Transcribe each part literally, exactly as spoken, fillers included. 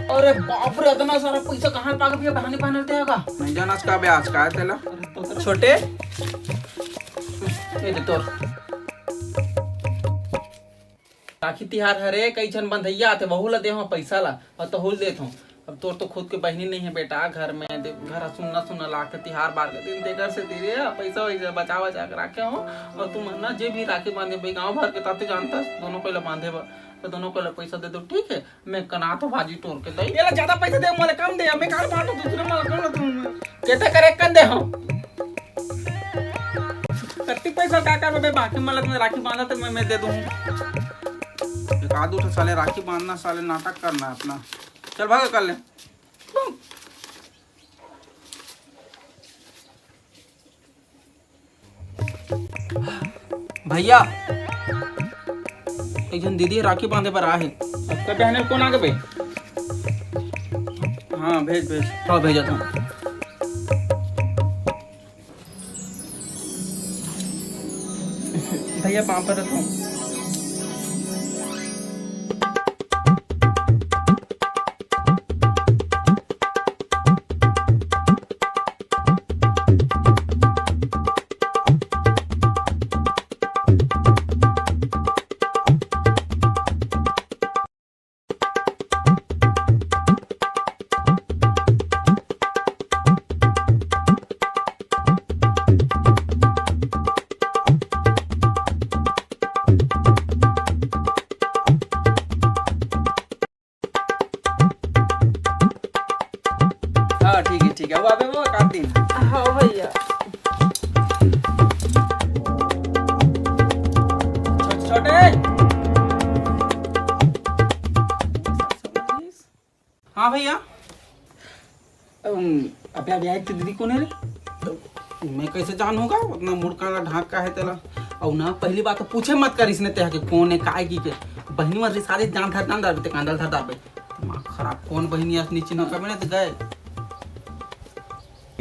अरे बाप रे, इतना सारा पैसा कहाँ पाके भैया बहाने पहनते होगा? नहीं जाना इसका ब्याज का है तेला। अरे तो छोटे, ये दे तोर। राखी तिहार हरे, कई झन बंधैया आथे, वहू ला देहूँ पैसा ला, और तहू ला देत हूँ। अब तोर तो खुद के बहिनी नहीं है बेटा घर में, दे-, घर सुन्ना सुन्ना लागथे तिहार बार के दिन, तेकर से तेरे पैसा वैसा बचा बचा के राखे हो। और तुम ना जे भी राखी बांधे भाई गाँव भर के ताते जानता दोनों कोई ला बांधे बर, तो दोनों कोई ला पैसा दे दो, ठीक है? मैं कना तो भाजी तोड़ के दई। ये ला ज्यादा पैसा दे, मोला कम दे, मैं काल बांटो दूसरे मोला कम ला तुम। केते करे कन दे हम। कत्ती पैसा का कर बे, बाकी मोला तुम्हें राखी बांधा तो मैं, मैं दे दूँ। एक आध उठा साले राखी बांधना, साले नाटक करना अपना। चल भाग कर ले। भैया, एक झन दीदी राखी बांधे बर आहे। अब कबे आने कोन आगे बे? हाँ, भेज, भेज। हाँ, भेजत हूँ। भैया, पाँव परत हूँ। हाँ, ठीक है, ठीक है, वो अबे वो काट दिन। हाँ भैया। छोटे, छोटे। हाँ भैया। अम, अबे, अबे, आए तो दीदी कौन है रे? तो मैं कैसे जानूंगा? उतना मुड़का ला ढाक का है तेला। और ना, पहली बात तो पूछे मत कर इसने तेहा के कौन है, काय की के। बहिनी मत रिसादे, जान धर, जान धर, ते कांदल धर दाबे। दिमाग खराब, कौन बहिनी अस नीचे न कमे ना तो गए।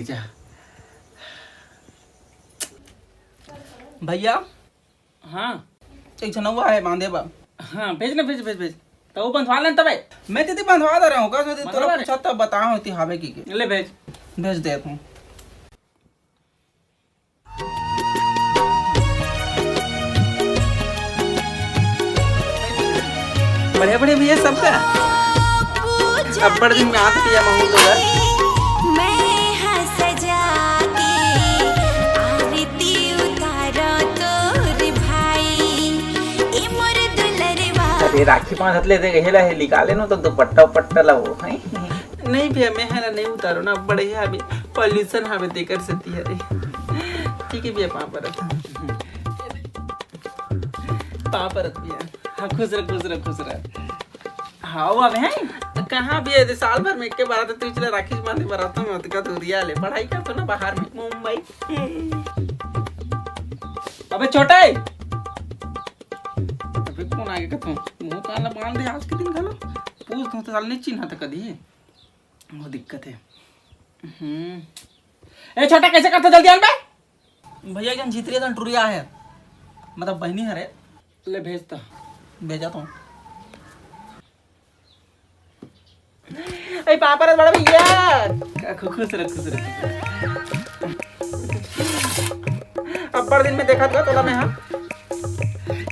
जा। भैया। हाँ। एक झन अउ आहे बांधे बर। हाँ, भेज ना, भेज, भेज, भेज। तो वो बंधवा लेन तबे। मैं दीदी बंधवा दे रहा हूँ, कस दीदी तोला बंधवा दे। पूछा तब बताओ होती हावे की के। ले भेज। भेज देत हूँ। बढ़िया, बढ़िया भैया सबका। अब्बड़ दिन में आत भैया महू तो घर। मैं हा सजा के आरती उतारा तोर भाई, ए मोर दुलरवा। अरे राखी बांधत ले दे, हेला हे निकाले नो तो दुपट्टा उपट्टा ला वो, हैं? नहीं भैया, मैं हेला नहीं उतारो ना, बढ़िया अभी पॉल्यूशन हवे तेकर सेती हरे। ठीक है भैया, पाँव परत। पाँव परत भैया। हाँ, खुश रह, खुश रह, खुश रह। हाँ, वो अबे हैं? कहाँ भी है, साल भर में एक के बार तो तू चला राखी बांधे बर आता मैं, तो का दूरिया ले, पढ़ाई कर तो ना बाहर में, मुंबई। अबे छोटा है। अबे कौन आगे कथों? मुंह कान ला बांध दे आज के दिन घलो। पूछ दूं तो साल नहीं चिन्हा था कदी। वो दिक्कत है। हम्म। ए छोटा, कैसे करते जल्दी आन बे? भैया, एक झन झितरिया झन टुरिया है, मतलब बहिनी हरे। ले भेज तो। भेजा तो। ए पापा रे बड़ा भैया। का खु-, खुश रह, खुश रह, खुश रह। अब्बड़ दिन में देखत हो तोला मैं, हाँ।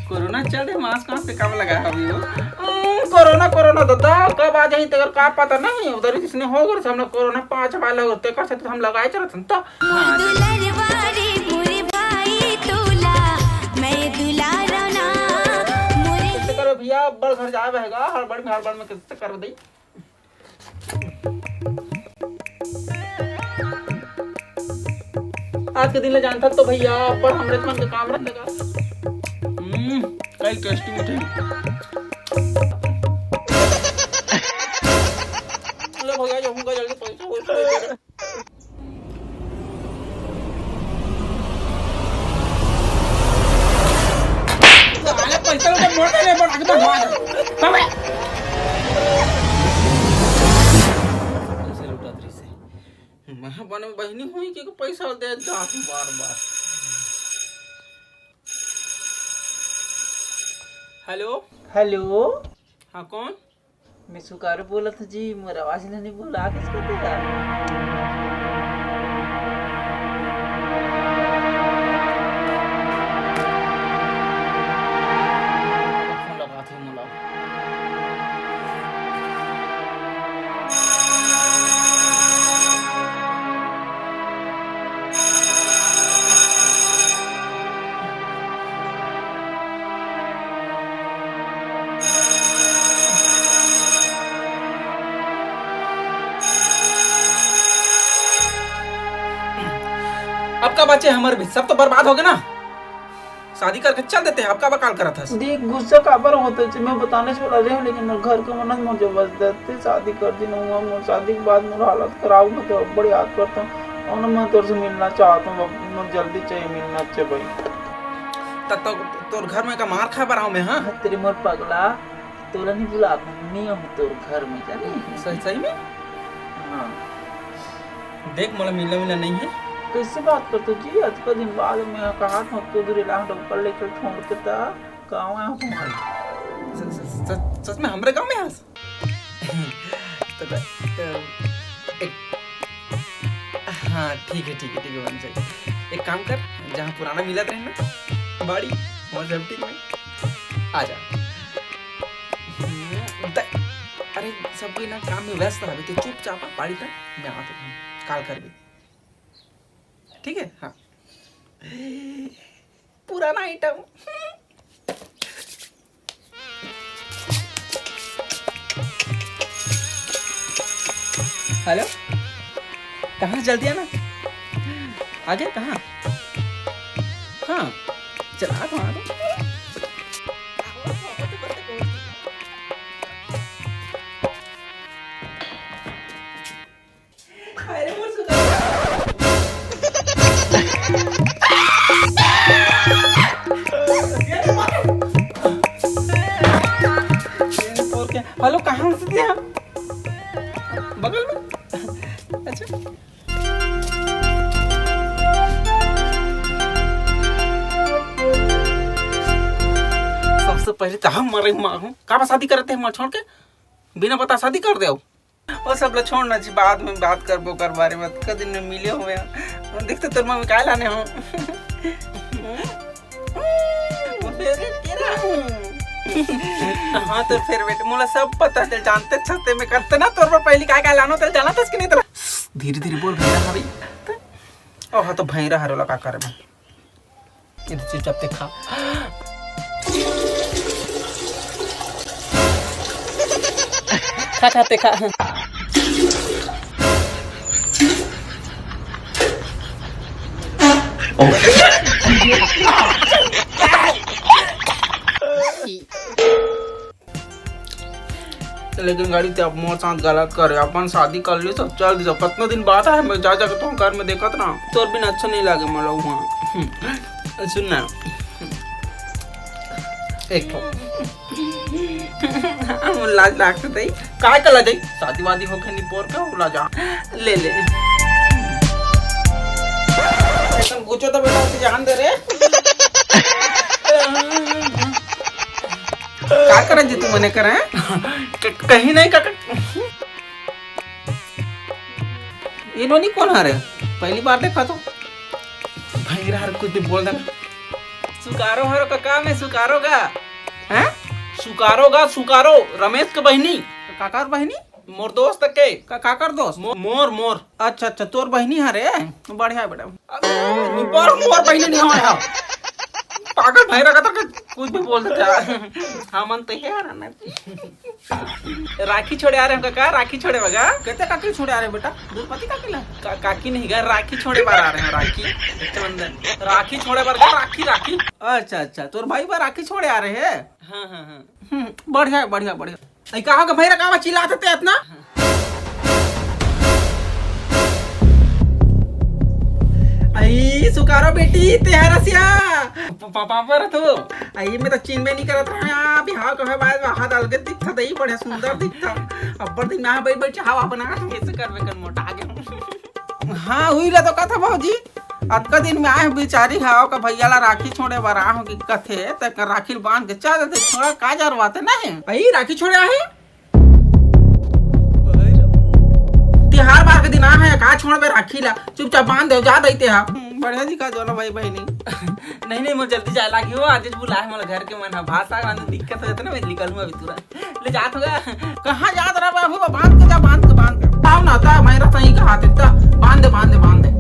कोरोना चल रहे, मास्क वास्क कम लगा अभी वो। हम्म, कोरोना, कोरोना दादा, कब आ जाही तेकर का पता नहीं, उधर ही किसने हो गए, हम लोग कोरोना पाँच वाले होते, कर सकते हम लगाए चलत हन तो। मोर दुलरवा रे मोर भाई तोला, मैं दुलारा ना मोर। कैसे करो भैया, अब्बड़ घर जाए बहेगा, हड़बड़ में, हड़बड़ में कैसे करो दई? आज के दिन ले जानथस तो भैया, अब्बड़ हमरे मन के काम रहने का। हम्म, कई टेस्टी मिठाई। ले भैया, जाऊंगा जल्दी, पैसा वैसा दे दे। साले पैसा उठा, मोड़ दे रे, मोड़, आगे बढ़वा दे। अबे। पैसा लुटा तेरी से। मैं बने बहिनी हुई कि पैसा दे जात बार बार। हेलो। हेलो। हाँ, कौन? मैं सुकारू बोलत हूँ जी, मोर आवाज नहीं बोला, आ किसको तेरा? फोन लगात हे मोला। अब का बाचे हमर बीच? सब तो बर्बाद हो गए ना। शादी करके चल देते हैं, अब का बकाल करत हस? देख, गुस्सा काबर होत हे, मैं बताने वाला रहे हूँ, लेकिन मोर घर के मन मोर जबरदस्ती शादी कर दिन हुआ। मोर शादी के बाद मोर हालत खराब होत हे, बड़ी याद करता हूँ। और ना, मैं तोर से मिलना चाहता हूँ बाबू, मैं जल्दी चाहिए, मिलना चाहिए भाई। त-, त-, तोर घर में का मार खाए बर आऊँ मैं, हाँ? तेरे मोर पगला, तोला नहीं बुला, मैं आऊँ तोर घर में, जाने? सही, सही में? हाँ। देख, मोला मिलना मिलना नहीं है। कैसे बात करते जी? अतका दिन बाद मैं कहा था, तो दूर इलाका ऊपर लेकर छोड़ के था, गाँव आया हूँ तुम्हारे। स-, स-, स-, सच में हमरे गाँव में हस? तो ब-, तो एक, हाँ, ठीक है, ठीक है, ठीक है, बन जाए। एक काम कर, जहाँ पुराना मिलत रहे ना, बाड़ी, वहाँ सब ठीक में, आ जा। हम्म, द-, अरे, सब कोई ना काम में व्यस्त रहबे, तो चुपचाप आ, बाड़ी तक मैं आते हूँ, कॉल करबे। ठीक है, हाँ। पुराना आइटम। हेलो, कहाँ जल्दी आना? आ गया कहाँ? हाँ, चला तो आ तो। अरे, मोर सुगा। हेलो, कहाँ से थे आप? बगल में। अच्छा। सबसे पहले तो हम मरे माँ हूँ। का बा शादी करते हैं, मोर छोड़ के बिना बता शादी कर दे। वो सब ला छोड़ ना जी, बाद में बात करबो ओकर बारे में। अतका दिन में मिले हुए हैं। देख तो तोर मम्मी काय लाने हो। वो फेवरेट केरा। हाँ, तोर फेवरेट। मोला सब पता चल, जानते छते में करते ना तोर पर पहली काय काय लानो, तेल जाना था कि नहीं तेला? धीरे धीरे बोल भैया। हाँ भाई। ओह, तो भैरा हरोला का करे में। ये तो चुपचाप ते खा। खा, खा, ते खा। लेकिन गाड़ी ते अब मोर साथ गलत करे, अपन शादी कर लियो, सब चल दिस। कितना दिन बाद आए, मैं जा जाके तुम घर में देखत रहा, तोर बिना अच्छा नहीं लागे मोला वहाँ। सुन ना, एक ठो लाज लागते तई, काय का लाज आई? शादी वादी होके निपोर के उला जा, ले ले। एकदम गुचो तो बेटा उसे जान दे रे। का करत जी तू मने करे? क-, कहीं नहीं काका। ये नोनी कौन हरे? पहली बार देखा तो। भाई यार कुछ भी बोल देना। सुकारो हरो काका, मैं सुकारो गा। हैं? सुकारो गा, सुकारो, रमेश के बहिनी। काकर बहिनी? मोर दोस्त के। का-, काकर दोस्त? मो-, मोर, मोर। अच्छा, अच्छा, तोर बहिनी हरे? बढ़िया बेटा। अबे, मोर, मोर बहिनी नहीं होय हा। पागल भाई रखा था कि कुछ भी बोल देता। हमन तो हे ना। राखी छोड़े आ रहे हो का? राखी छोड़े बगा? कहते काकी छोड़े आ रहे बेटा? दुर्पति काकी ला? का-, काकी नहीं गा, राखी छोड़े बार आ रहे हैं, राखी। रक्षाबंधन। राखी छोड़े बार गा, राखी, राखी। अच्छा, अच्छा, तोर भाई बार राखी छोड़े आ रहे हैं? हाँ, हाँ, हाँ। हम्म, बढ़िया है, बढ़िया, बढ़िया। आई, कहाँ का भैरा, कहाँ चिल्लात हे ते इतना? आई, सुकारो बेटी, ते हरसिया। प-, प-, पापा रे तू। आई, मैं तो चिन्हबे नहीं करत रहा, बिहाव के बाद हाथ अलगे दिखता, दही बड़े सुंदर दिखता। अब्बड़ दिन में बैठ बैठ चाहवा बना, कैसे करबे कर मोटा आगे। हाँ, हुई ला तो का था भौजी? अतका दिन में आए बिचारी ह, ओकर भैया ला राखी छोड़े बर आए हो कि कथे, त राखी बांध के चल देते, छोड़ा का जरूरत है, नहीं? भाई, राखी छोड़े आहे? तिहार बार के दिन आ है, का छोड़बे राखी ला? चुपचाप बांध दे, जा दइते हा। हम्म, बढ़िया जी का जोना भाई बहिनी। नहीं, नहीं, मोर जल्दी जाए लागी हो, आदेश बुलाए मोला घर के मन ह, भात साग रांधे दिक्कत हो जाता ना, मैं निकलूं अभी तुरंत। ले जात होगा। कहाँ जात रहा बाबू? बांध के जा, बांध के, बांध के। आओ ना, ता मैं रहा सही कहा थे, ता बांध दे, बांध दे, बांध दे।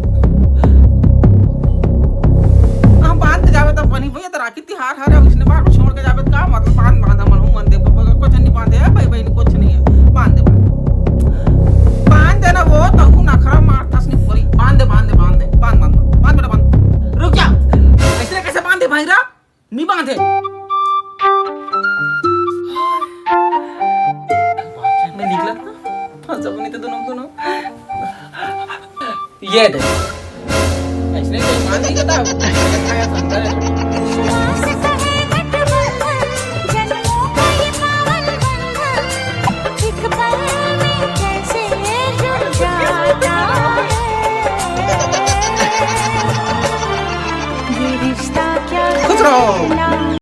हम बांध के जावे तब बनी भैया, तो राखी तिहार हरे, उसने बार को छोड़ के जावे, का मतलब? बांध, बांध, हमन हूँ मन दे, कुछ नहीं बांधे है भाई, बहन, कुछ नहीं है, बांध दे, बांध। बांध दे ना, वो तो हूँ नखरा मार थस नहीं पूरी, बांध दे, बांध दे, बांध दे, बांध, बांध, बांध बेटा, बांध। रुक जा, ऐसे कैसे बांध दे भाई रा? नहीं बांधे। मैं निकला था, फंस जाऊंगी तो दोनों, दोनों। ये दे। ऐसने तो मान नहीं करता। खुश रहो।